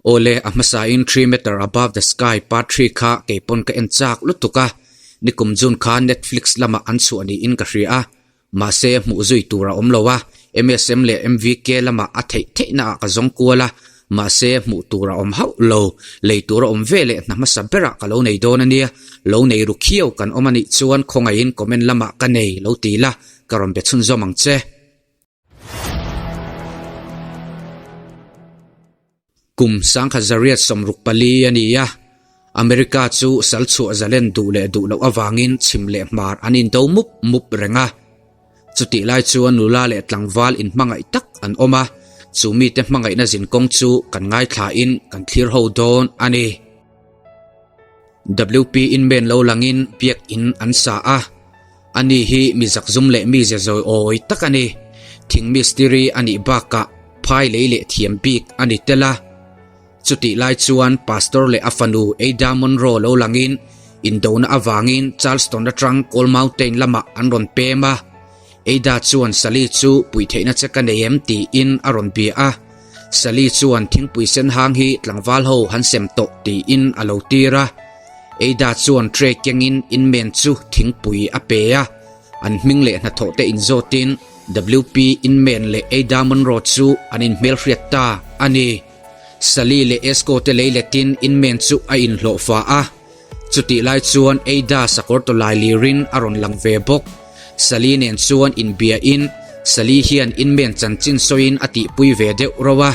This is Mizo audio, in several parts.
Awle, a hmasain Three Meter Above the Sky Part Three kha keipawn ka en chak lutuk a, nikum June khan Netflix lamah an chhuah niin ka hria a, mahse hmuh zui tur a awm lo a, MSM leh MVK lamah a theih theihna ah ka zawng kual a, mahse hmuh tur a awm hauh lo, lei tur a awm ve leh hna hmasa berah ka lo nei dawn a nia, lo nei ru khiau kan awm a nih chuan khawngaihin comment lamah ka nei lo ti la, ka rawn be chhunzawm ang che. Kum sangkhat zariat 64 a ni a, America chu sal chhuah zalen duh leh duh loh avangin chhim leh hmar an indo mup mup reng a. Chutih lai chuan nula leh tlangval inhmangaih tak an awm a, chu mite hmangaihna zinkawng chu kan ngaithlain kan thlir ho dawn a ni. WP Inmen lo langin biakin an sa a. Ani hi mi zakzum leh mi ze zawi awi tak a ni. Thing mistiri a nih bakah phai lei leh thiam bik a ni tel a. Chutih lai chuan Pastor leh a fanu Ada Monroe lo langin indona avangin Charleston atang Coal Mountain lamah an rawn pem a. Ada chuan Sally chu puih theihna che ka nei em tiin a rawn bia a. Sally chuan thingpui sen hang hi tlangval ho han sem tawh tiin a lo tir a. Ada chuan tray kengin inmen chu thingpui a pe a, an hming leh hnathawh te inzawtin WP Inmen leh Ada Monroe chu an inhmelhriat ta a ni. Sally leh Esco te lei letin Inmen chu a inhlawhfa a, chutih lai chuan Ada sakawr tawlai lirin a rawn lang ve bawk. Sally nen chuan inbiain Sally hian Inmen chanchin sawiin a tihpui ve deuh rauh a.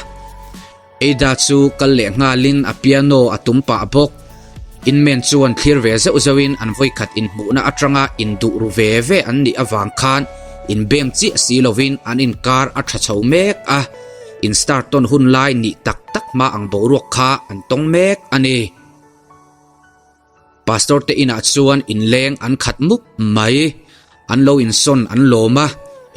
Ada chu kal leh nghalin a piano a tum pah bawk. Inmen chuan thlir ve zeuh zeuhin an vawikhat inhmuhna atanga induh ru ve ve an nih avang khan inbeng chiah si lovin an inkar a tha chho mek a, in star tawn hun lai nih tak tak hma ang boruak kha an tawng mek a ni. Pastor te inah chuan inleng an khat mup mai. An lo insawn an lawm a,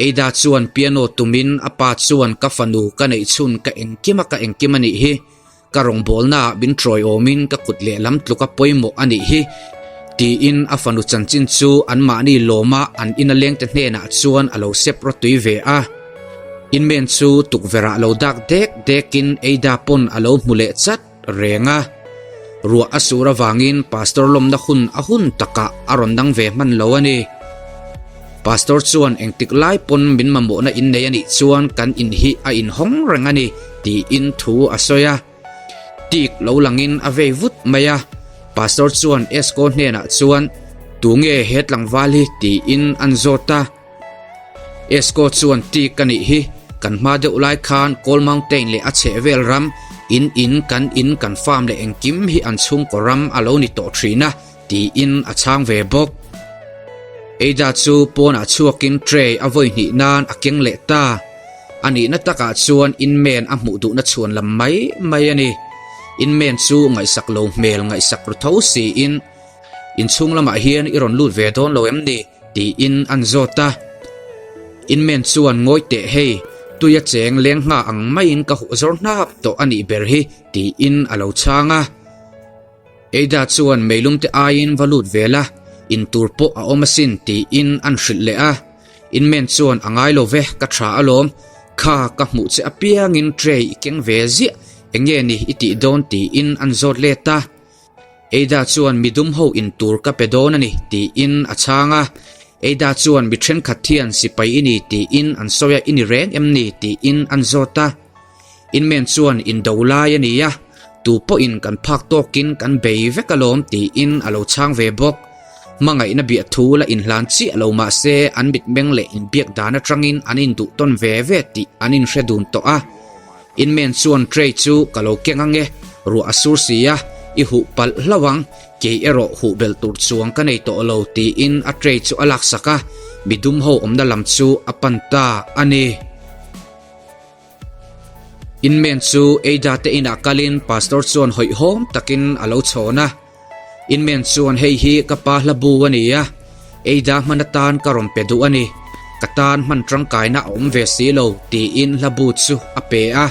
Ada chuan piano tumin a pa chuan ka fanu ka neih chhun ka engkim a ka engkim a nih hi, ka rawngbawlnaah min tawiawmin ka kut lehlam tluka pawimawh a nih hi tiin a fanu chanchin chu anmahni lawma an ina lengte hnenah chuan a lo sep rawtui ve a. Inmen chu tukverhah lo dak dek dekin Ada pawn a lo hmu leh chat. Reng a, ruah a sur avangin Pastor lawmna hun a hun takah a rawn dang ve hman lo a ni. Pastor chuan engtik lai pawn min mamawhna in nei a nih chuan kan in hi a inhawng reng a ni tiin thu a sawi a. Tik lo langin a vei vut mai a, Pastor chuan Esco hnenah chuan tunge he tlangval hi tiin an zawt a. Esco chuan tik a nih hi, kan hma deuh lai khan Coal Mountain leh a chhehvel ram, in in, kan in, kan farm leh engkim hi an chhungkaw ram a lo ni tawh thin a, tiin a chhang ve bawk. Ada chu pawnah chhuakin tray a vawi hnih nan a keng leh ta. A nihna takah chuan Inman a hmuh duhna chhuan lam mai mai a ni. Inman chu ngaihsak lo hmel ngaihsak ru tho siin, Inchhung lamah hian i rawn lut ve dawn lo em ni? Tiin an zawt a. Inmen chuan ngawi teh hei, tui a cheng leng ngha ang maiin ka huh zawr hnap tawh a nih ber hi, tiin a lo chhang a. Ada chuan meilum te aiin va lut ve la, in tur pawh a awm asin, tiin an hrilh leh a. Inmen chuan a ngai lo ve, ka tha alawm, kha ka hmuh che apiangin tray i keng ve ziah, eng nge ni i tih dawn tiin an zawt let a. Ada chuan midum ho in tur ka pe dawn a ni tiin a chhang a. Ada chuan mi thenkhat hian sipai i ni tiin an sawi a, i ni reng em ni tiin an zawt a. Inmen chuan indo lai a ni a, tu pawhin kan phak tawkin kan bei vek alawm tiin a lo chhang ve bawk. Hmangaihna biah thu la inhlan chiah lo mah se an mitmeng leh inbiak dan atangin an induh tawn ve ve tih an inhre dun tawh a. Inmen chuan tray chu ka lo keng ange, ruah a sur si a, i huh palh hlauh ang, kei erawh huh belh tur chuang ka nei tawh lo tiin a tray chu a laksak a, midum ho awmna lam chu a pan ta a ni. Inmen chu Ada te inah kalin pastor chuan hawihhawm takin a lo chhawn a, Inmen chuan hei hi ka pa hla bu a ni a, Ada hman atan ka rawn pe duh a ni, ka tan hman tangkaina a awm ve si lo tiin hla bu chu a pe a.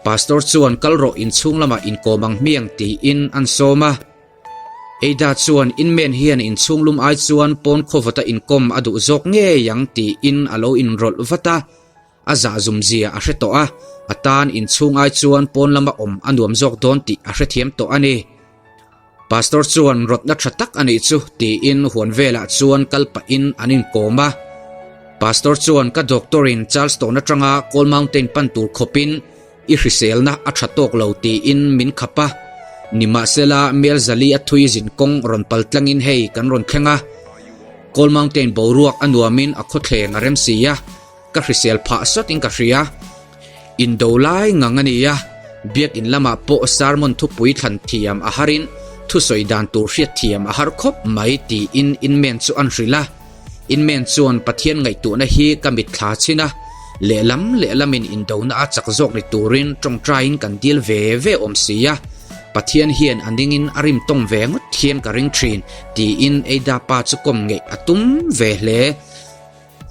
Pastor chuan kal rawh inchhung lamah inkawm ang hmiang tiin an sawm a. Ada chuan Inmen hian inchhung lum ai chuan pawn khawvata inkawm a duh zawk ngei ang tiin a lo inrawlh vat a. A zahzum zia a hre tawh a, a tan inchhung ai chuan pawn lama awm a nuam zawk dawn tih a hrethiam tawh a ni. Pastor chuan rawtna tha tak a nih chu tiin huan velah chuan kal pahin an inkawm a. Pastor chuan ka doctor in Charleston atanga Coal Mountain pan tur khawpin i hriselna a tha tawk lo tiin min khap a. Nimahsela Mel Zali a thui zin kawng rawn pal tlangin hei kan rawn thleng a. Coal Mountain boruak a nuamin a khawthleng a rem si a. Ka hrisel phah sawtin ka hria. Indo lai ngang a nia, biakin lamah pawh sermon thupui thlan thiam a harin thusawi dan tur hriat thiam a har khawp mai tiin Inmen chu an hrilh a. Inmen chuan Pathian ngaihtuahna hi ka mitthla chhin a, lehlam lehlamin indona a chak zawk ni turin tawngtaiin kan dil ve ve awm si a, Pathian hian a ningin a rim tawng ve ngawt hian ka ring thin tiin Ada pa chu kawm ngeih a tum ve hle.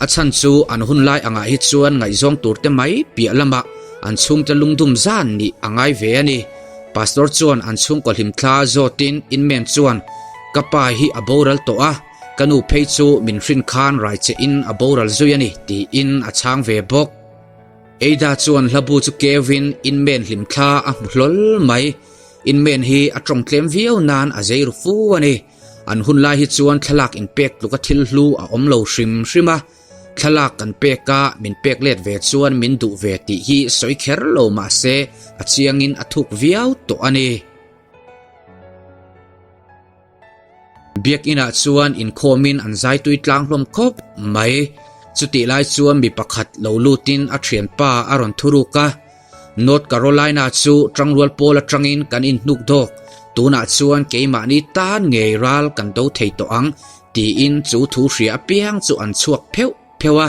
A chhan chu an hun lai angah hi chuan ngaihzawng tur te mai piah lamah an chhungte lungdum zan nih a ngai ve a ni. Pastor chuan an chhungkaw hlimthla zawtin Inmen chuan, Ka pa hi a boral tawh a, ka nu phei chu min hrin khan raicheh in a boral zui a ni tiin a chhang ve bawk. Ada chuan hlabu chu keuin Inmen hlimthla a hmu hlawl mai. Inmen hi a tawng tlem viau nan a zei ru fu a ni. An hun lai hi chuan thlalak inpek tluka thil hlu a awm lo hrim hrim a, thlalak kan pek a, min pek let ve chuan min duh ve tih hi sawi kher lo mah se a chiangin a thuk viau tawh a ni. Biakinah chuan inkhawmin an zaitui tlang hlawm khawp mai. Chutih lai chuan mi pakhat lo lutin a thianpa a rawn thuruk a. North Carolina chu tangrual pawl atangin kan inhnuk dawk, tunah chuan keimahni tan ngei ral kan do thei tawh ang, tiin chu thu hria apiang chu an chhuak pheuh pheuh a.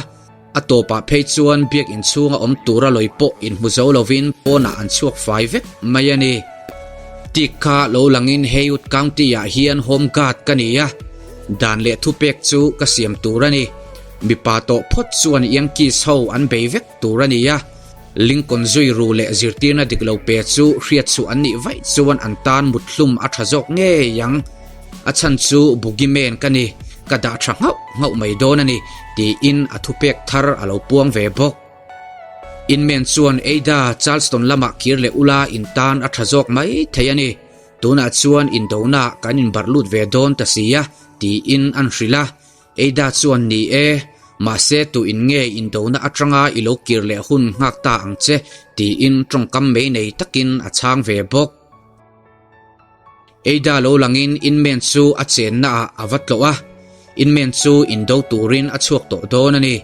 A tawpah phei chuan biakinn chhunga awm tura lawi pawh inhmu zo lovin pawnah an chhuak fai vek mai a ni. Tik kha lo langin Haywood County-ah hian Home Guard ka ni a, dan leh thupek chu ka siam tur a ni. Mipa tawh phawt chuan Yankees ho an bei vek tur a ni a. Lincoln zui ru leh zirtirna dik lo pe chu hriat chhuah an nih vaih chuan an tan muthlum a tha zawk ngei ang. A chhan chu Boogeyman ka ni, ka dah tha nghauh nghauh mai dawn a ni, tiin a thupek thar a lo puang ve bawk. Inman chuan Ada, Charleston lamah kir leh ula in tan a tha zawk mai thei a ni. Tunah chuan indona kan inbarh lut ve dawn ta si a, tiin an hrilh a. Ada chuan ni e, mahse tu in nge indona atanga i lo kir leh hun nghak ta ang che tiin tawngkam mei nei takin a chhang ve bawk. Ada lo langin Inman chu a chenna ah a va tlawh a, Inman chu indo turin a chhuak tawh dawn a ni.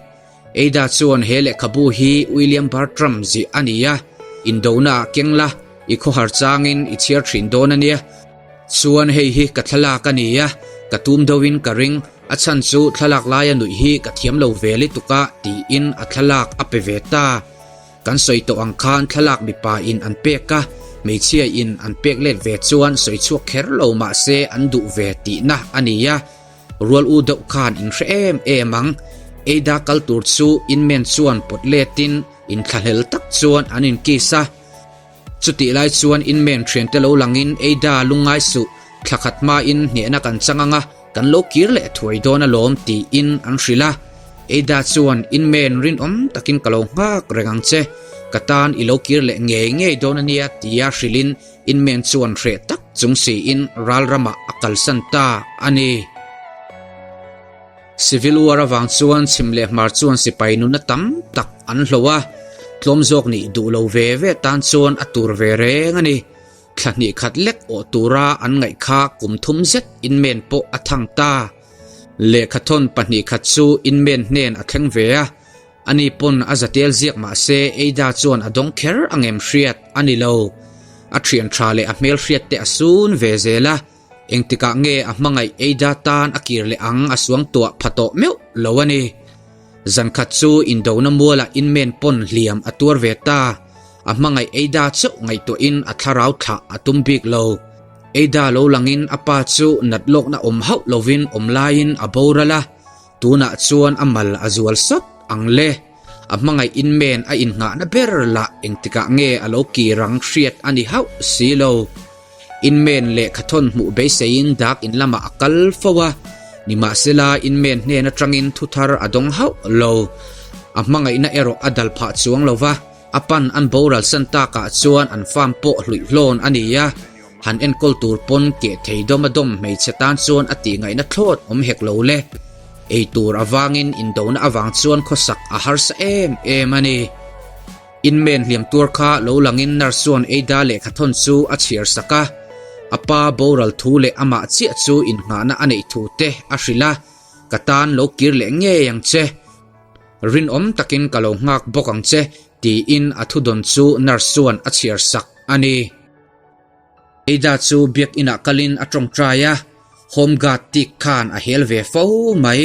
Ada chuan he lehkhabu hi William Bartram ziah a ni a, indona ah keng la, i khawhar changin i chhiar thin dawn a nia. Chuan hei hi ka thlalak a ni a, ka tum deuhin ka ring, a chhan chu thlalak laia nuih hi ka thiam lo ve lituk a tiin a thlalak a pe ve ta. Kan sawi tawh ang khan thlalak mipa in an pek a, hmeichhia in an pek let ve chuan sawi chhuak kher lo mah se an duh ve tihna a ni a. Rual u deuh khan in hre em em ang. Ada kal tur chu Inman chuan pawt letin inthlahlel tak chuan an in kiss a. Chutih lai chuan Inman thiante lo langin Ada lungngai suh, thla khat hmain hnehna kan chang anga kan lo kir leh thuai dawn alawm tiin an hrilh a. Ada chuan Inman rinawm takin ka lo nghak reng ang che, ka tan i lo kir leh ngei ngei dawn ania tia hrilhin Inman chuan hreh tak chung siin ral ramah a kalsan ta a ni. Civil War avang chuan chhim leh hmar chuan sipai nuna tam tak an hlo a, tlawm zawk nih duh lo ve ve tan chuan a tur ve reng a ni. Thla hnih khat lek awh tura an ngaih kha kum thum zet Inman pawh a thang ta. Lehkhathawn pahnih khat chu Inman hnen a thleng ve a, ani pawn a zatel ziak mah se Ada chuan a dawng kher a ngem hriat a ni lo. A thian tha leh a hmelhriat te a sun ve zel a. Engtikah nge a hmangaih Ada tan a kir leh ang a suangtuah pha tawh meuh lo a ni. Zankhat chu indona mualah Inman pawn hliam a tuar ve ta. A hmangaih Ada chauh ngaihtuahin a thlarau thlah a tum bik lo. Ada lo langin a pa chu nat lawkna awm hauh lovin awm laiin a boral a, tunah chuan a mal a zual sawt ang le. A hmangaih Inman a innghahna ber lah engtikah nge a lo kir ang hriat a ni hauh si lo. Inmen lehkhathawn hmuh beiseiin dak in lamah a kal fo a, nimahsela Inmen hnen atangin thuthar a dawng hauh lo. A hmangaihna erawh a dal phah chuang lo va, a pan an boral san takah chuan an farm pawh hluih hlawn a ni a, han enkawl tur pawn keh thei dawm a dawm hmeichhe tan chuan a tihngaihna thlawt awm hek lo le. Ei tur avangin indona avang chuan khawsak a harsa em em a ni. Inmen hliam tuar kha lo langin nurse chuan Ada lehkhathawn chu a chhiar sak a, a pa boral thu leh amah chiah chu innghahna a neih thu te a hrilh a, Ka tan lo kir leh ngei ang che. Rinawm takin ka lo nghak bawk ang che, tiin a thudawn chu nurse chuan a chhiar sak a ni. Ada chu biakinah kalin a tawngtai a, home guard tik khan a hel ve fo mai.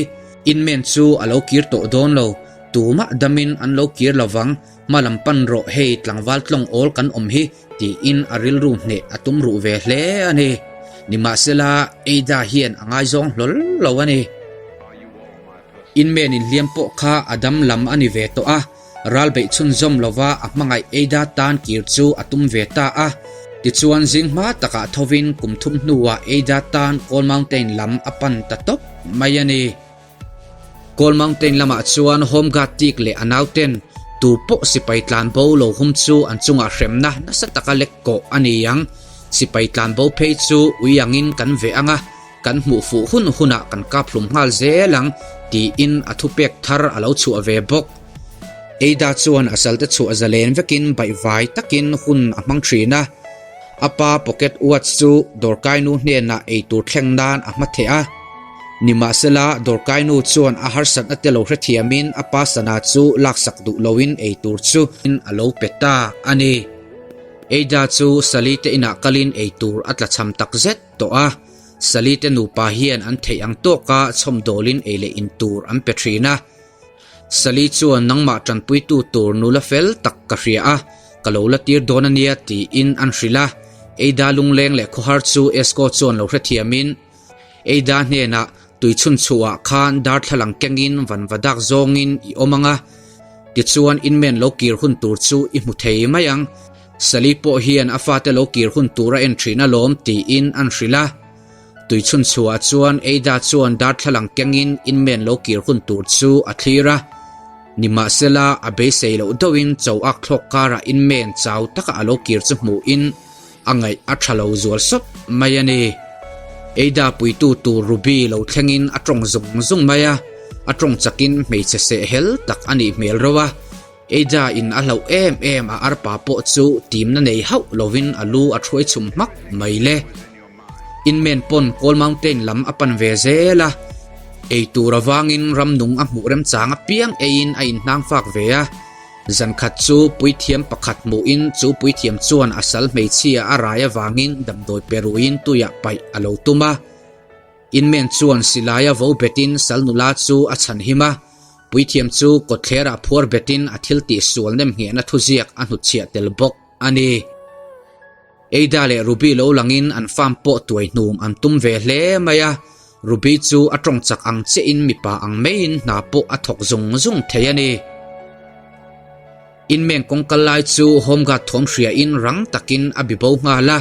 Inmen chu a lo kir tawh dawn lo, tumah damin an lo kir lovang, hma lam pan rawh hei tlangval tlawng awl kan awm hi tiin a rilru hneh a tum ruh ve hle a ni. Nimahsela Ada hian a ngaizawng hlawl lo a ni. Inmen inhliam pawh kha a dam lam a ni ve tawh a, ral beih chhunzawm lova a hmangaih Ada tan kir chu a tum ve ta a. Tichuan zing hma takah thovin kum thum hnuah Ada tan Coal Mountain lam a pan ta tawp mai a ni. Coal Mountain lamah chuan Home Guard tik leh a nauten tu pawh sipai tlan bo lo hum chu an chungah hremna nasa taka lek kawh a ni ang. Sipai tlan bo phei chu ui angin kan veh ang a, kan hmuh fuh hun hunah kan kap hlum nghal zel ang tiin a thupek thar a lo chhuah ve bawk. Ada chuan a salte chhuah zalen vekin baihvai takin hun a hmang thin a, a pa pocket watch chu dawrkainu hnenah eitur thleng nan a hma theh a. Nimahsela, dawrkainu chuan a harsatna te lo hrethiamin a pa sana chu laksak duh loin eitur chu a lo pe ta a ni. Ada chu Sally te inah kalin eitur a tlachham takzet tawh a. Sally te nupa hian an theih ang tawka chhawmdawlin ei leh in tur an pe thin a. Sally chuan nangmah tanpuitu tur nula fel tak ka hria a, ka lo la tir dawn a nia tiin an hrilh a. Ada lungleng leh khawhar chu Esko chuan lo hrethiamin Ada hnenah tui chhunchhuah khan darthlalang kengin vanvadak zawngin i awm ang a, tichuan inmen lo kir hun tur chu i hmu thei mai ang. Sally pawh hian a fate lo kir hun tur a en thin alawm tiin an hrilh a. Tui chhunchhuah chuan Ada chuan darthlalang kengin inmen lo kir hun tur chu a thlir a. Nimahsela, a beisei loh deuhin cho ak thlawk karah inmen chau taka a lo kir chu hmuhin a ngaih a tha lo zual sawp mai a ni. Ada puitu tur Ruby lo thlengin a tawng zung zung mai a, a tawng chakin hmeichhe sehhel tak a nih hmel reuh a. Ada in a hlauh em em a arpa pawh chu timna nei hauh lovin a lu a thuai chhum hmak mai le. Inmen pawn Coal Mountain lam a pan ve zel a, ei tur avangin ramnung a hmuh remchang apiang eiin a inhnang fak ve a. Zankhat chu puithiam pakhat hmuhin chu puithiam chuan a sal hmeichhia a rai avangin damdawi pe ruiin tuiah paih a lo tum a. Inmen chuan silaia vo betin sal nula chu a chhanhim a. Puithiam chu kawtthlerah phuar betin a thil tih sual nem nghehna thuziak a hnutchhiah tel bawk a ni. Ada leh Ruby lo langin an farm pawh tuai hnum an tum ve hle mai a, Ruby chu a tawng chak ang chiahin mipa ang maiin hna pawh a thawk zung zung thei a ni. Inmeng kawng kal lai chu home guard thawm hriain rang takin a bi bo nghal a,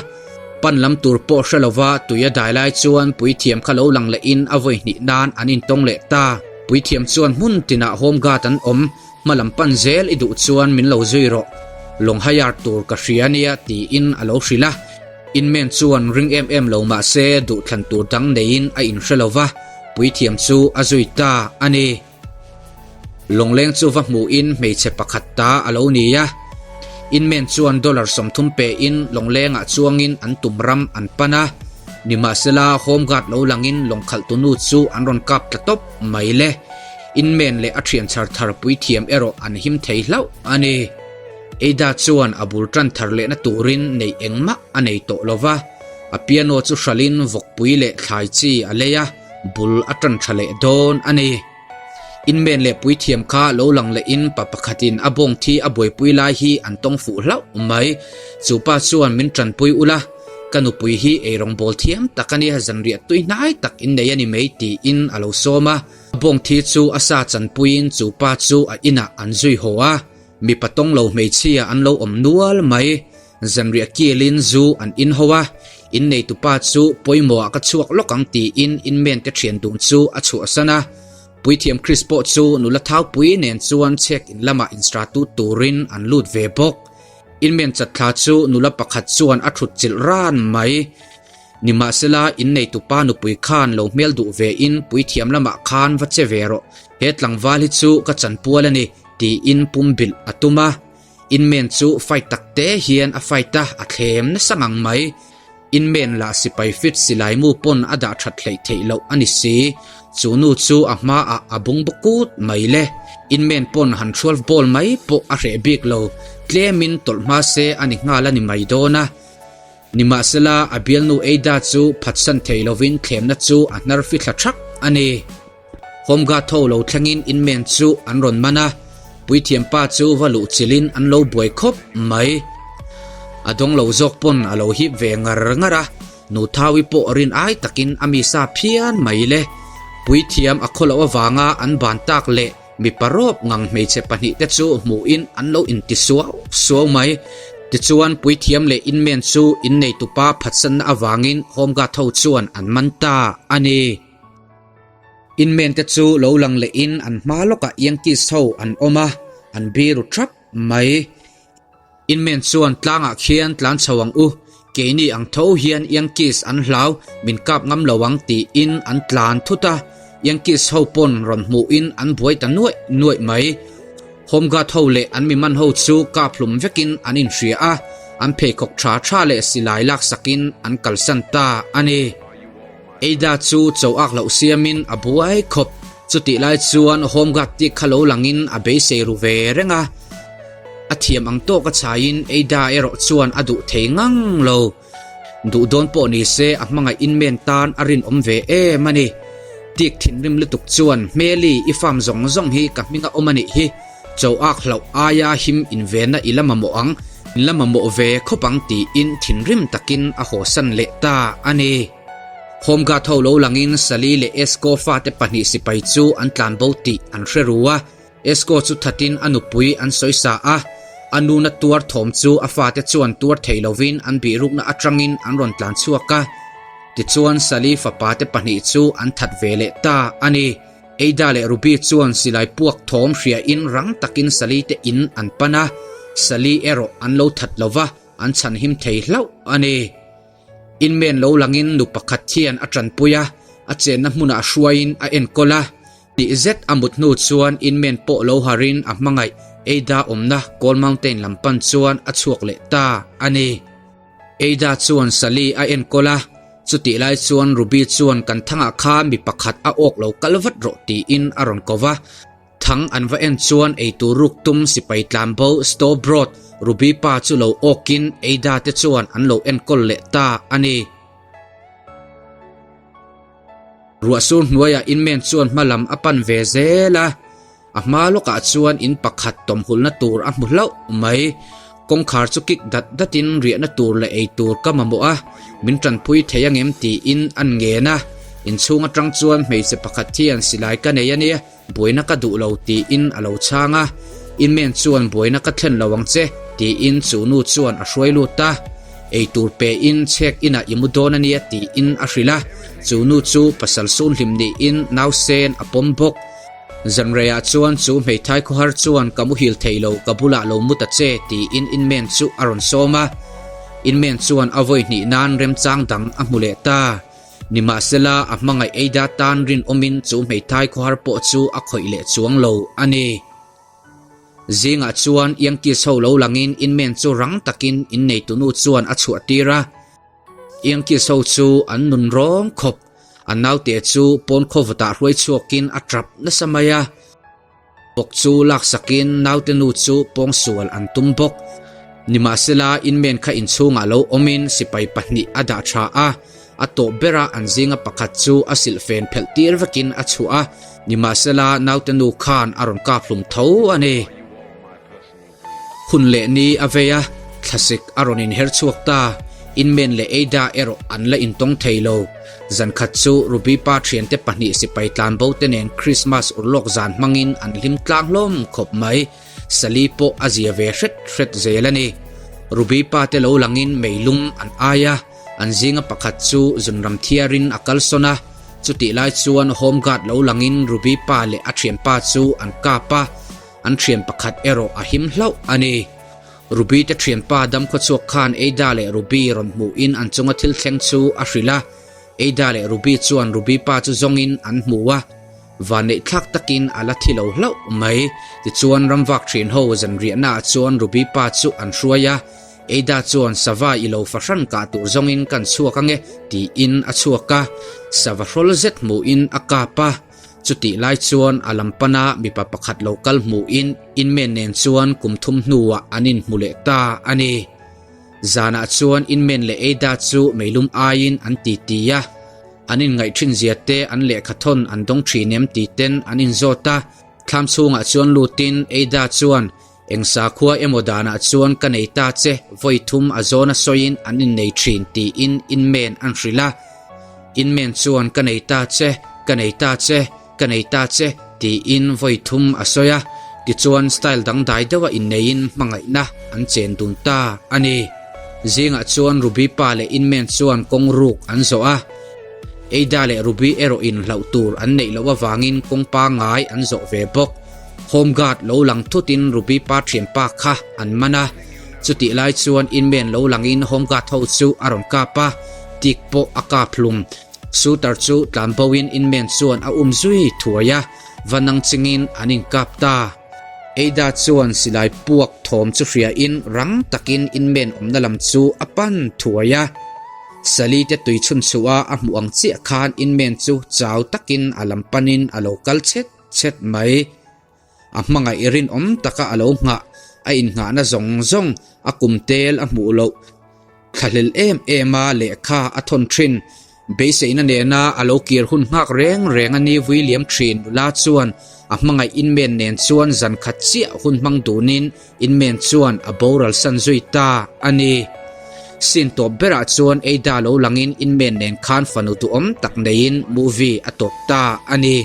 pan lam tur pawh hre lova tui a dai lai chuan puithiam kha lo lang lehin a vawi hnih nan an intawng leh ta. Puithiam chuan hmun tinah home guard an awm, hma lam pan zel i duh chuan min lo zui rawh, lawng hire tur ka hria nia tiin a lo hrilh a. Inmen chuan ring em em lo mahse duhthlan tur dang neiin a inhre lova, puithiam chu a zui ta a ni. Lawngleng chu va hmuhin hmeichhe pakhat ta a lo ni a. Inmen chuan dollar 30 pein lawnglengah chuangin an tum ram an pan a. Nimahsela home guard lo langin lawng khalhtunu chu an rawn kap tla tawp mai le. Inmen leh a thian chhar thar puithiam erawh an him thei hlauh a ni. Ada chuan a bul tan thar lehna turin neih engmah a nei tawh lova. A piano chu hralhin vawkpui leh thlai chi a lei a. Bul a tan tha leh dawn a ni. Inmen leh puithiam kha lo lang lehin pa pakhatin a bawng thi a buaipui lai hi an tawng fuh hlauh mai. Chu pa chuan min tanpui ula, ka nupui hi eirawng bawl thiam tak a nia, zanriah tui hnai tak in nei a ni mai tiin a lo sawm a. A bawng thi chu a sa chanpuiin chu pa chu a inah an zui haw a. Mipa tawng lo hmeichhia an lo awm nual mai. Zanriah kilin zu an in ho a, inneitupa chu pawimawhah ka chhuak lawk ang tiin inmen te thian dun chu a chhuahsan a. Puithiam Chris pawh chu nula thaupui nen chuan chhek in lamah instratut turin an lut ve bawk. Inmen chatthla chu nula pakhat chuan a thut chilh ran mai. Nimahsela, inneitupa nupui khan lo hmel duh ve in puithiam lamah khan va che ve rawh, he tlangval hi chu ka chanpual a ni, tiin pumbilh a tum a. Inmen chu fight tak te hian a fight a, a thlem nasa ngang mai. Inmen lah sipai fit silai mu pawn a dah that hleih theih loh a ni si. Chu nu chu a hmaah a bung bawk kut mai le. Inmen pawn han hrual bawl mai pawh a hreh bik lo. Tlemin tawlh hma se a ni nghal a ni mai dawn a. Nimahsela, a bialnu Ada chu phatsan thei lovin thlemna chu a hnar fithla thak a ni. Home guard ho lo thlengin inmen chu an rawn man a, puithiam pa chu va luh chilhin an lo buai khawp mai. A dawng lo zawk pawn a lo hip ve ngar ngar a, Nuthawi pawh rin ai takin a mi sa phian mai le. Puithiam a khaw loh avanga an ban tak leh mipa rawp ngang hmeichhe pahnihte chu hmuhin an lo inti suau suau mai. Tichuan puithiam leh inmen chu inneitupa phatsanna avangin home guard ho chuan an man ta a ni. Inmen te chu lo lang lehin an hma lawkah Yankees ho an awm a, an biru thap mai. Inmen chuan tlangah khian tlan chho ang u, keini ang tho hian Yankees an hlau, min kap ngam lo ang tiin an tlan thut a. Yankees ho pawn rawn hmuhin an buai ta nuaih nuaih mai. Home guard ho leh an mi man ho chu kap hlum vekin an inhria a, an pheikhawk tha tha leh silai laksakin an kalsan ta a ni. Ada chu cho ak loh siamin a buai khawp. Chutih lai chuan Home Guard tih kha lo langin a beisei ru ve reng a. A thiam ang tawk a chhaiin Ada erawh chuan a duh thei ngang lo. Duh dawn pawh ni se a hmangaih inmen tan a rinawm ve em a ni. Tik thinrim lutuk chuan Hmeli i farm zawng zawng hi ka hminga awm a nih hi. Cho ak hlauh aia him invenna i la mamawh ang, in la mamawh ve khawp ang tiin thinrim takin a hawsan leh ta a ni. Home guard ho lo langin Sally leh Esko fate pahnih sipai chu an tlanbo tih an hre ru a. Esko chu thatin a nupui an sawisa a, a nuna tuar thawm chu a fate chuan tuar thei lovin an bihrukna atangin an rawn tlan chhuak a. Tichuan Sally fapa te pahnih chu an that ve leh ta a ni. Ada leh Ruby chuan silai puak thawm hriain rang takin Sally te in an pan a, Sally erawh an lo that lova, an chhanhim thei hlauh a ni. Inmen lo langin nu pakhat hian a tanpui a, a chenna hmunah hruaiin a enkawl a. Tih zet a mut hnu chuan Inmen pawh lo harin a hmangaih Ada awmna Coal Mountain lam pan chuan a chhuak leh ta a ni. Ada chuan Sally a enkawl a, chutih lai chuan Ruby chuan kan thangah kha mi pakhat a awk lo kal vat rawh tiin a rawn ko va. Thang an va en chuan eitur ruk tum sipai tlanbo Stowbrod Ruby pa chu lo awkin Ada te chuan an lo enkawl leh ta a ni. Ruahsur hnuaiah inmen chuan hmalam a pan ve zel a. A hma lawkah chuan in pakhat tawmhulna tur a hmu hlauh mai. Kawngkhar chu kik dat datin riahna tur leh ei tur ka mamawh a, min tanpui thei angem tiin an ngen a. Inchhung atang chuan hmeichhe pakhat hian silai ka nei a nia, buaina ka duh lo tiin a lo chhang a. Inmen chuan buaina ka thlen lo ang che tiin chu nu chuan a hruai lut a. Ei tur pein chhek inah i mu dawn a nia tiin a hrilh a. Chu nu chu pasal sunhlim niin nausen a pawm bawk. Zanreiah chuan chu hmeithai khawhar chuan ka muhil thei lo, ka bulah lo mu ta che tiin Inmen chu a rawn sawm a. Inmen chuan a vawi hnih nan remchang dang a hmu leh ta. Nimahsela, a hmangaih Ada tan rinawmin chu hmeithai khawhar pawh chu a khawih leh chuang lo a ni. Zingah chuan Yankees ho lo langin Inmen chu rang takin inneitunu chuan a chhuahtir a. Yankees ho chu an nun rawng khawp. A naute chu pawn khawvawtah hruai chhuakin a tap nasa mai a. Bawk chu laksakin naute nu chu pawngsual an tum bawk. Nimahsela inmen kha inchhungah lo awmin sipai pahnih a dah tha a, a tawp bera an zinga pakhat chu a silhfen phelh tir vekin a chhuah a, nimahsela naute nu khan a rawn kap hlum tho a ni. Hun leh ni a vei a, thlasik a rawn inher chhuak ta. Inmen leh Ada erawh an la intawng thei lo. Zan khat chu Ruby pa thiante pahnih sipai tlanbo te nen Krismas urlawk zan hmangin an hlim tlang hlawm khawp mai. Sally pawh a zia ve hret hret zel a ni. Ruby pa te lo langin meilum an ai a, an zinga pakhat chu zunram thiarin a kalsawn a. Chutih lai chuan home guard lo langin Ruby pa leh a thianpa chu an kap a, an thian pakhat erawh a him hlauh a ni. Ruby te thianpa damkhawchhuak khan Ada leh Ruby rawn hmuhin an chunga thil thleng chu a hrilh a. Ada leh Ruby chuan Ruby pa chu zawngin an hmu a, vanneih thlak takin a la thi lo hlauh mai. Tichuan ramvak thin ho zanriahna ah chuan Ruby pa chu an hruai a, Ada chuan sava i lo fahran kah tur zawngin kan chhuak ange tiin a chhuak a, sava hrawl zet hmuhin a kap a. Chutih lai chuan a lam pana mipa pakhat lo kal hmuhin Inmen nen chuan kum thum hnuah an inhmu leh ta a ni. Zanah chuan Inmen leh Ada chu meilum aiin an titi a, an inngaih thin zia te an lehkha thawn an dawng thin em tih ten an inzawt a. Thlam chhungah chuan lutin Ada chuan Eng sakhua emaw danah chuan ka nei ta che, vawi thum a zawna sawiin an innei thin tiin Inmen an hrilh a. Inmen chuan ka nei ta che, ka nei ta che, ka nei ta che tiin vawi thum a sawi a. Tichuan style dangdai deuha inneiin hmangaihna an chen dun ta a ni. Zingah chuan Ruby pa leh Inmen chuan kawng ruk an zawh a. Ada leh Ruby erawh in hlauh tur an neih loh avangin kawng pangngai an zawh ve bawk. Home guard lo lang thutin Ruby pa thianpa kha an man a, chutih lai chuan inmen lo langin home guard ho chu a rawn kap a, tik pawh a kap hlum. Shooter chu tlan bo in inmen chuan a um zui thuai a, va nang chingin an inkap ta. Ada chuan silai puak thawm chu hria in rang takin inmen awmna lam chu a pan thuai a. Sally te tui chhun chhuah a a hmuh ang chiah khan inmen chu chau takin a lam panin a lo kal chhet. Chhet mai. A hmangaih rinawm taka a lo nghah, a innghahna zawng zawng, a kum tel a hmuh loh, thlahlel em em a lehkha a thawn thin. Beiseina nena a lo kir hun nghak reng reng a ni vui liam thin nula chuan a hmangaih inmen nen chuan zan khat chiah hun hmang dunin Inmen chuan a boral san zui ta a ni. Scene tawp berah chuan Ada lo langin Inmen nen khan fanu duhawm tak neiin movie a tawp ta a ni.